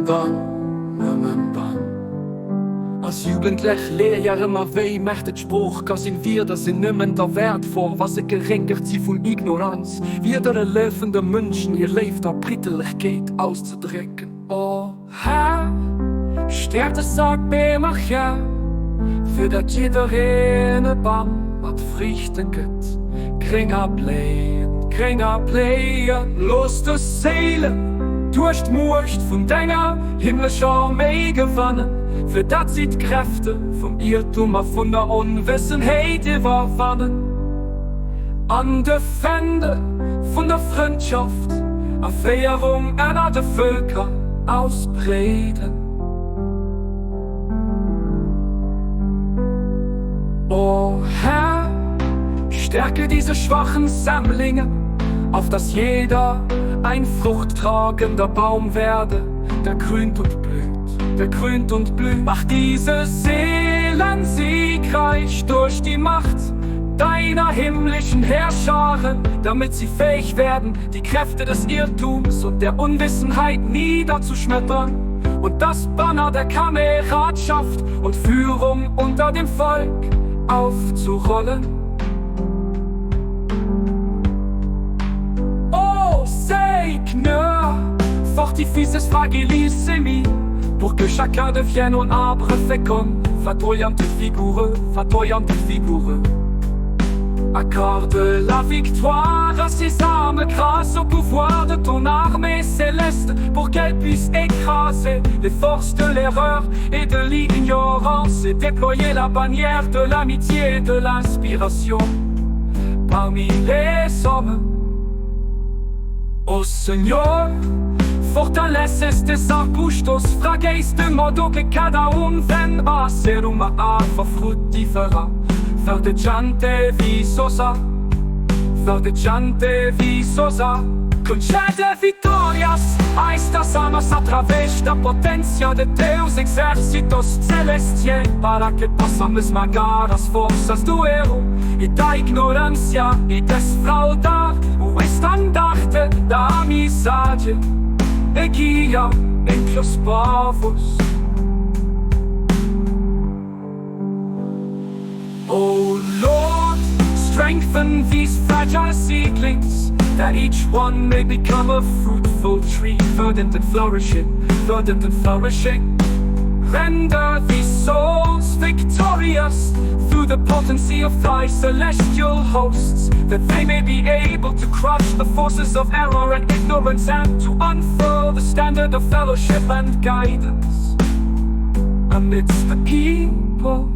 dann, nëmmen dann. Als Jugendlech léiere mer wéi mächteg d'Sprooch ka sinn. Wierder sinn nëmmen da wäertvoll, wa se geréngegt si vun Ignoranz. Wierder erlafen de Mënschen hir Léift a Brittelegkeet auszedrécken. O Här, stäerk des Saatbeemercher, fir dat jiddereen e Bam mat Friichte gëtt, gréng a bléiend, gréng a bléiend. Looss dës Séilen duerch d'Muecht vun denger himmlescher Arméi gewannen, fir dat si d'Kräfte vum Iertum a vun der Onwëssenheet iwwerwannen an de Fändel vun der Frëndschaft a Féierung ënner de Vëlker ausbreeden. O Herr, stärke diese schwachen Sämlinge, auf dass jeder ein fruchttragender Baum werde, der grünt und blüht, der grünt und blüht. Mach diese Seelen siegreich durch die Macht deiner himmlischen Heerscharen, damit sie fähig werden, die Kräfte des Irrtums und der Unwissenheit niederzuschmettern und das Banner der Kameradschaft und Führung unter dem Volk aufzurollen. O Seigneur, fortifie ces fragiles semis pour que chacun devienne un arbre fécond, fatoyant et vigoureux, fatoyant et vigoureux. Accorde la victoire à ces âmes grâce au pouvoir de ton armée céleste pour qu'elle puisse écraser les forces de l'erreur et de l'ignorance et déployer la bannière de l'amitié et de l'inspiration parmi les hommes. Ô Senhor, fortalece estes arbustos frágeis de modo que cada um venha a ser uma árvore frutífera, verdejante e viçosa, verdejante e viçosa. Concede vitórias a estas almas através da potência de teus exércitos celestiais, para que possam esmagar as forças do erro e da ignorância e desfraldar o estandarte da amizade e guia entre os povos. O Lord, strengthen these fragile seedlings, that each one may become a fruitful tree, verdant and flourishing, verdant and flourishing. Render these souls victorious through the potency of thy celestial hosts, that they may be able to crush the forces of error and ignorance and to unfurl the standard of fellowship and guidance amidst the people.